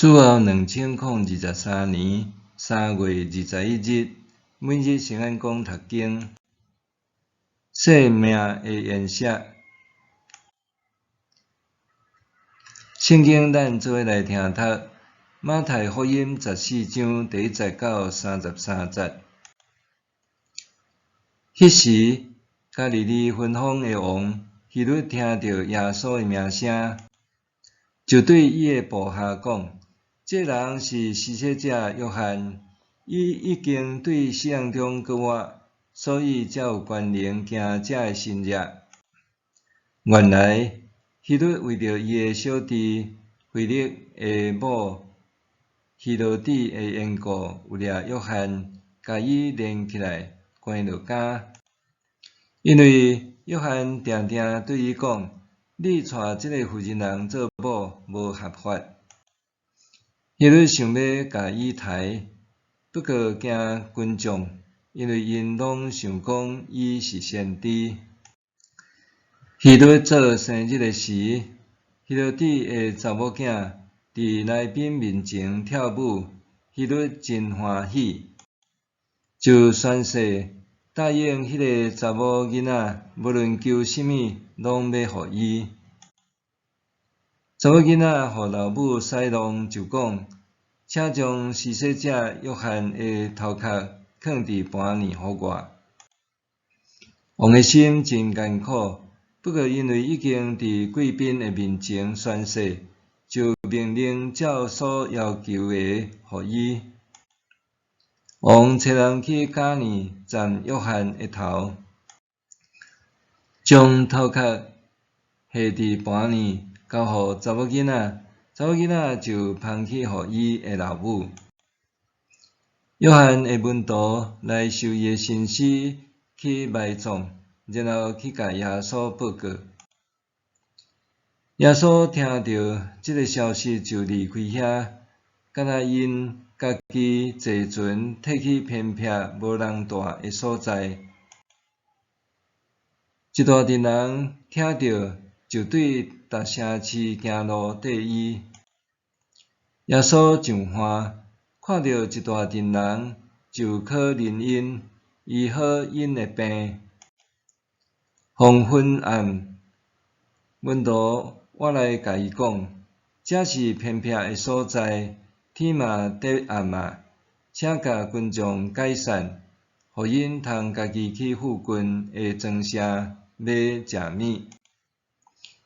主後2023年3月21日，每日聖安講讀經，生命的筵席。聖經咱做伙來聽讀馬太福音14章第1節到33節。彼時，加利利分封的王希律聽著耶穌的名聲，就對伊的部下講：這人是施洗者約翰，伊已經對死人中復活，所以才有權能行這个神蹟。原來，希律為著伊的小弟腓力的某希羅底的緣故，有掠約翰，共伊連起來關落監。因為約翰定定對伊講：你娶這个婦人人做某，無合法。希律想欲共伊刣，不過驚群眾，因為𪜶攏想講伊是先知。希律做生日的時，希羅底的查某囝佇來賓面前跳舞，希律真歡喜，就宣誓答應彼个查某囡仔，無論求啥物，攏欲予伊。查某囡仔予老母使弄，就講：請將施洗者約翰的頭殼囥佇盤裡予我。王的心真艱苦，不過因為已經佇貴賓的面前宣誓，就命令照所要求的予伊。王差人去絞奶斬約翰的頭，將頭殼下佇盤裡，交予查某囡仔，查某囡仔就捧去予伊的老母。約翰的門徒來收伊的身屍去埋葬，然後去共耶穌報告。耶穌聽著這个消息就離開遐，敢若𪜶家己坐船退去偏僻無人蹛的所在。一大陣人聽著，就對逐城市行路綴伊。耶穌上岸，看著一大陣人，就可憐𪜶，醫好𪜶的病。黃昏暗，門徒倚來共伊講：這是偏僻的所在，天嘛佇暗啊，請共群眾解散，予𪜶通家己去附近的莊城買食物。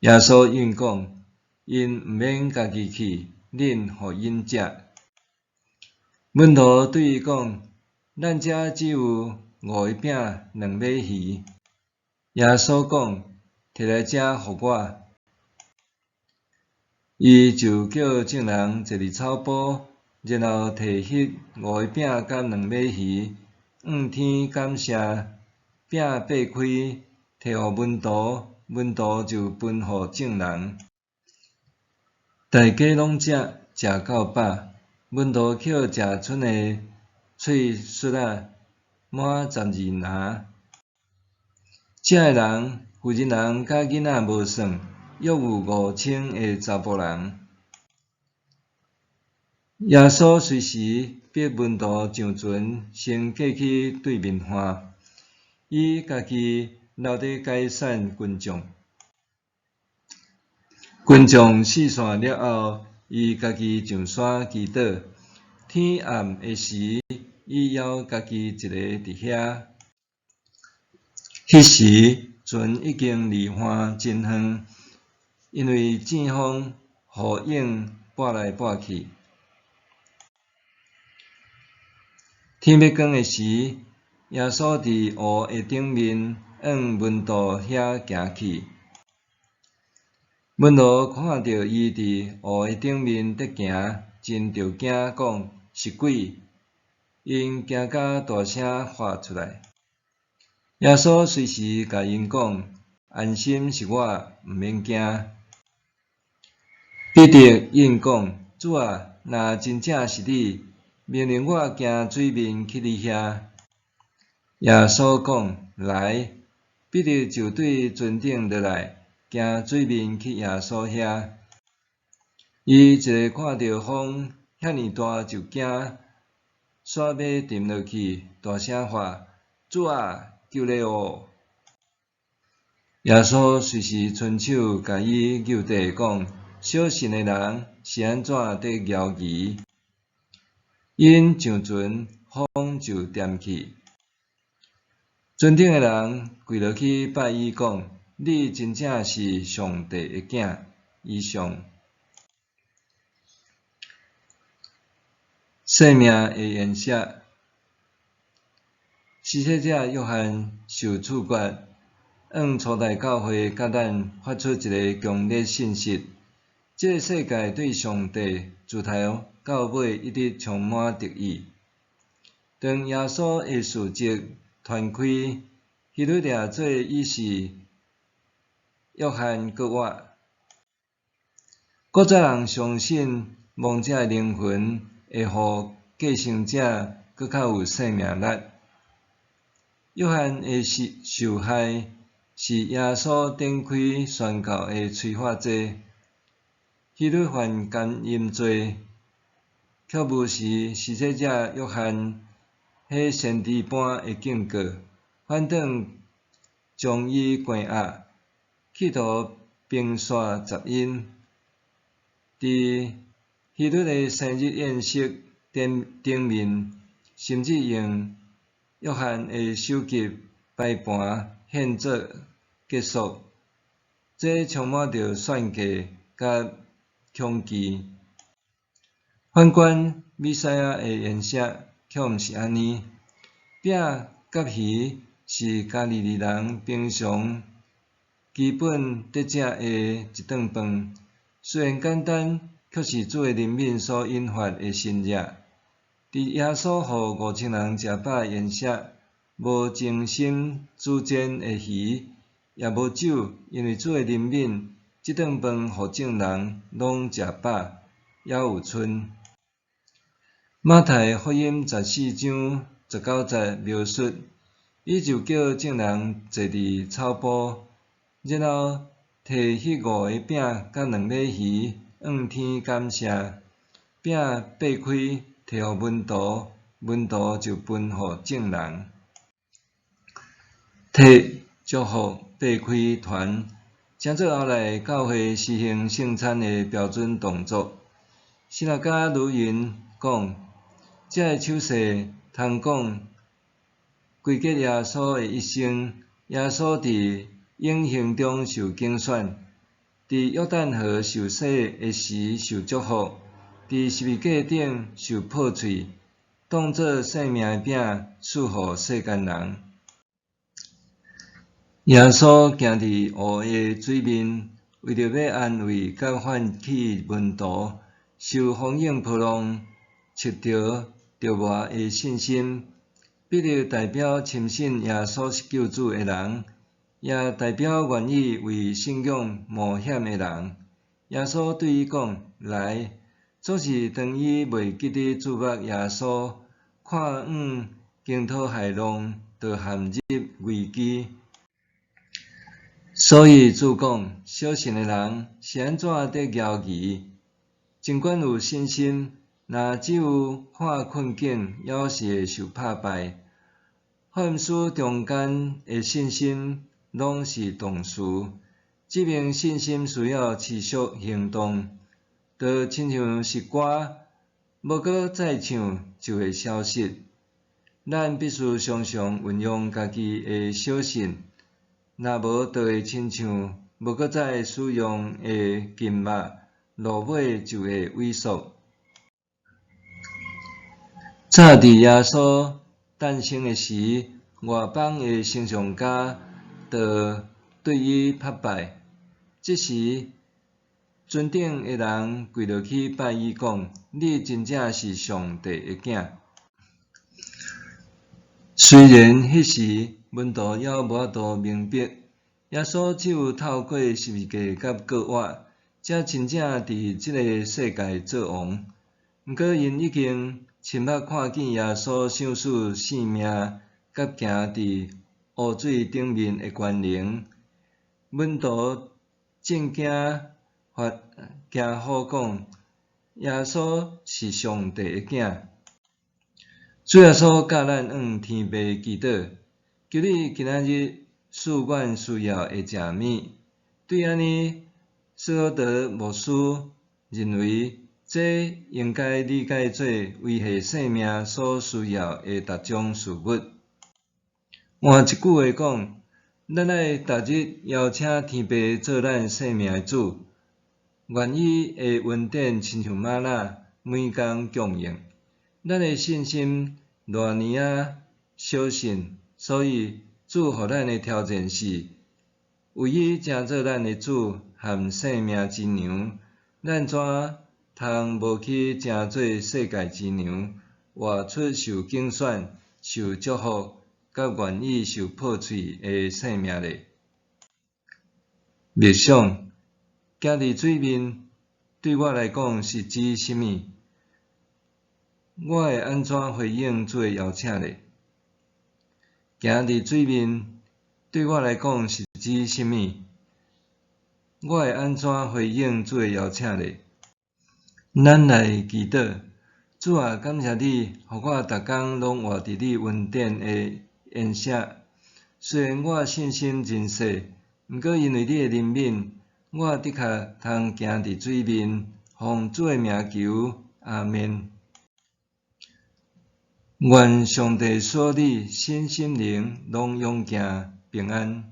耶穌應講：𪜶毋免家己去，恁予𪜶食。門徒對伊講：咱遮只有五个餅，兩尾魚。耶穌講：提來遮予我。伊就叫眾人坐佇草埔，然後提彼五个餅佮兩尾魚，向天感謝，餅擘開，提予門徒，門徒就分予眾人。大家攏食，食到飽。門徒抾食賰的碎屑仔，滿12籃。食的人，婦人人佮囡仔無算，約有5000个查埔人。耶穌隨時逼門徒上船，先過去對面岸，伊家己留佇解散群眾。群眾四散了後，伊家己上山祈禱。天暗的時，伊猶家己一个佇遐。彼時，船已經離岸真遠，因為爿風，予湧撥來撥去。天欲光的時，耶穌佇湖的頂面向門徒遐行去。門徒看著伊佇湖的頂面佇行，真著驚，講是鬼，𪜶驚甲大聲喊出來。耶穌隨時共𪜶講：安心，是我，毋免驚。彼得應講：主啊，若真正是你，命令我行水面去你遐。耶穌講：來。彼得就對船頂落來，行水面去耶穌遐。伊一下看著風遐爾大就驚，煞欲沉落去，大聲喊：主啊，救咧哦！耶穌隨時伸手共伊揪綴，講：小信的人是按怎佇猶疑？𪜶上船，風就恬去。船頂的人跪落去拜伊，講：你真正是上帝的囝。以上。生命的筵席，施洗者約翰受處決，向初代教會佮咱發出一个強烈信息：這个世界對上帝自頭到尾一直充滿敵意。當耶穌的事蹟傳開，希律掠做伊是約翰閣活。古早人相信亡者的靈魂會予過生者閣較有生命力。約翰的受害是耶穌展開宣教的催化劑。希律犯姦淫罪，卻無視施洗者約翰彼先知般的警告，反轉將伊關押，企圖平煞雜音。佇希律的生日宴席頂面，甚至用約翰的首級擺盤獻做結束，這充滿著算計佮恐懼。反觀彌賽亞的筵席，卻毋是按呢。餅佮魚是加利利人平常基本佇食的一頓飯，雖然簡單，卻是主的憐憫所引發的神蹟。佇耶穌予5000人食飽的筵席，無精心煮煎的魚，也無酒，因為主的憐憫，這頓飯予眾人攏食飽，猶有賰。馬太福音14章19節描述，伊就叫眾人坐佇草埔，然後提彼五个餅佮兩尾魚，向天感謝，餅擘開，提予門徒，門徒就分予眾人。提祝福、擘開傳，成做後來教會實行聖餐的標準動作。神學家盧雲講，這个手勢通講歸結耶穌的一生。耶穌佇永恆中受揀選，佇約旦河受洗的時受祝福，佇十字架頂受破碎，當做生命的餅賜予世間人。耶穌行佇湖的水面，為著欲安慰佮喚起門徒，受風湧波浪刺著著魔的信心。彼得代表深信耶穌是救主的人，也代表願意為信仰冒險的人。耶穌對伊講：來，總是當伊袂記得注目耶穌，看向驚濤駭浪，就陷入危機。所以主講，小信的人是按怎佇猶疑？儘管有信心，若只有看困境，猶是會受拍敗。福音書中間的信心攏是動詞，證明信心需要持續行動，就親像是歌，無閣再唱就會消失。咱必須常常運用家己的小信，若無就會親像無閣再使用的筋肉，落尾就會萎縮。早佇耶穌誕生的時，外邦的星象家就對伊拍拜。這時，船頂的人跪落去拜伊，講：你真正是上帝的囝。雖然彼時門徒猶無法度明白，耶穌只有透過十字架佮復活，才真正佇這个世界做王。毋過，𪜶已經親目看見耶穌賞賜性命，佮行佇湖水頂面的權能。門徒震驚，發驚呼講：耶穌是上帝的囝。主耶穌教咱向天父祈禱，求你今仔日賜阮需要的食物。對按呢，斯羅德牧師認為，這應該理解做維繫生命所需要的逐種事物。換一句話講，咱愛逐日邀請天父做咱生命的主，願伊的恩典親像嗎哪，每工供應。咱的信心偌爾仔小信，所以主予咱的挑戰是，為伊成做咱的主和生命之糧，咱怎通無去成做世界之糧，活出受揀選、受祝福、佮願意受破碎的生命咧？默想，行佇水面，對我來講是指啥物？我會按怎回應主的邀請咧？行佇水面，對我來講是指啥物？我會按怎回應主的邀請咧？咱來祈禱，主啊，感謝你，予我逐工攏活佇你恩典的恩下。雖然我信心真細，毋過因為你的憐憫，我的確通行佇水面，奉主的名求，阿們。願上帝賜你身心靈攏勇健平安。